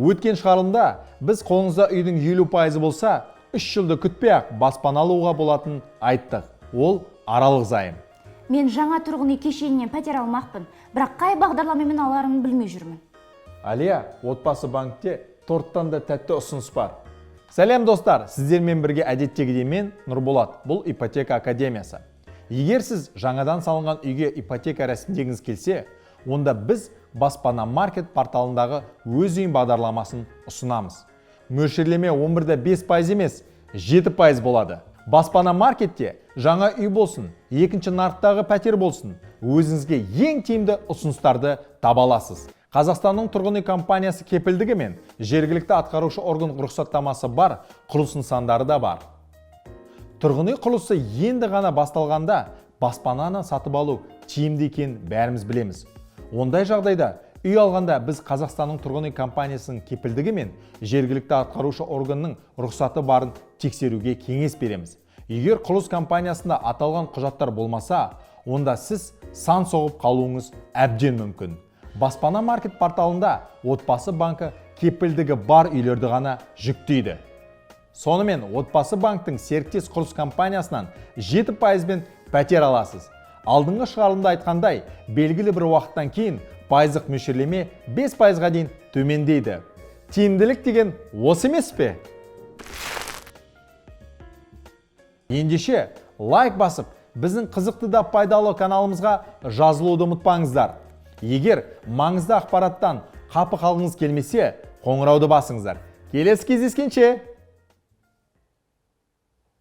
Өткен шығарылымда біз қолыңызда үйдің 50% болса, 3 жылды күтпей-ақ баспана алуға болатынын айттық. Ол аралық займ. Мен жаңа тұрғын үй кешенінен пәтер алмақпын, бірақ қай бағдарламамен аларымды білмей жүрмін. Алия, Отбасы банкте торттан да тәтті ұсыныс бар. Сәлем, достар! Сіздермен бірге әдеттегідей мен, Нұрболат. Бұл Ипотека академиясы. Егер сіз жаңадан салынған үйге ипотека рәсімдегіңіз келсе, онда біз Баспана Маркет порталындағы «Өз үйім» бағдарламасын ұсынамыз. Мөлшерлеме 11,5% емес, 7% болады. Баспана Маркетте жаңа үй болсын, екінші нарықтағы пәтер болсын, өзіңізге ең тиімді ұсыныстарды таба аласыз. Қазақстанның тұрғын үй компаниясы кепілдігі мен жергілікті атқарушы орган рұқсаттамасы бар құрылыс нысандары да бар. Тұрғын үй құрылысы енді ғана басталғанда баспананы сатып алу тиімді екенін бәріміз білеміз. Ондай жағдайда үй алғанда біз Қазақстанның тұрғын үй компаниясының кепілдігі мен жергілікті атқарушы органның рұқсаты барын тексеруге кеңес береміз. Егер құрылыс компаниясында аталған құжаттар болмаса, онда сіз сан соғып қалуыңыз әбден мүмкін. Баспана Маркет порталында Отбасы банкі кепілдігі бар үйлерді ғана жүктейді. Сонымен, Отбасы банктің серіктес құрылыс компаниясынан 7%-бен пәтер аласыз. Алдыңғы шығарылымда айтқандай, белгілі бір уақыттан кейін пайыздық мөлшерлеме 5%-ға дейін төмендейді. Тиімділік деген осы емес пе? Ендеше, лайк басып, біздің қызықты да пайдалы каналымызға жазылуды ұмытпаңыздар. Егер маңызды ақпараттан қапы қалғыңыз келмесе, қоңырауды басыңыздар. Келесі кездескенше!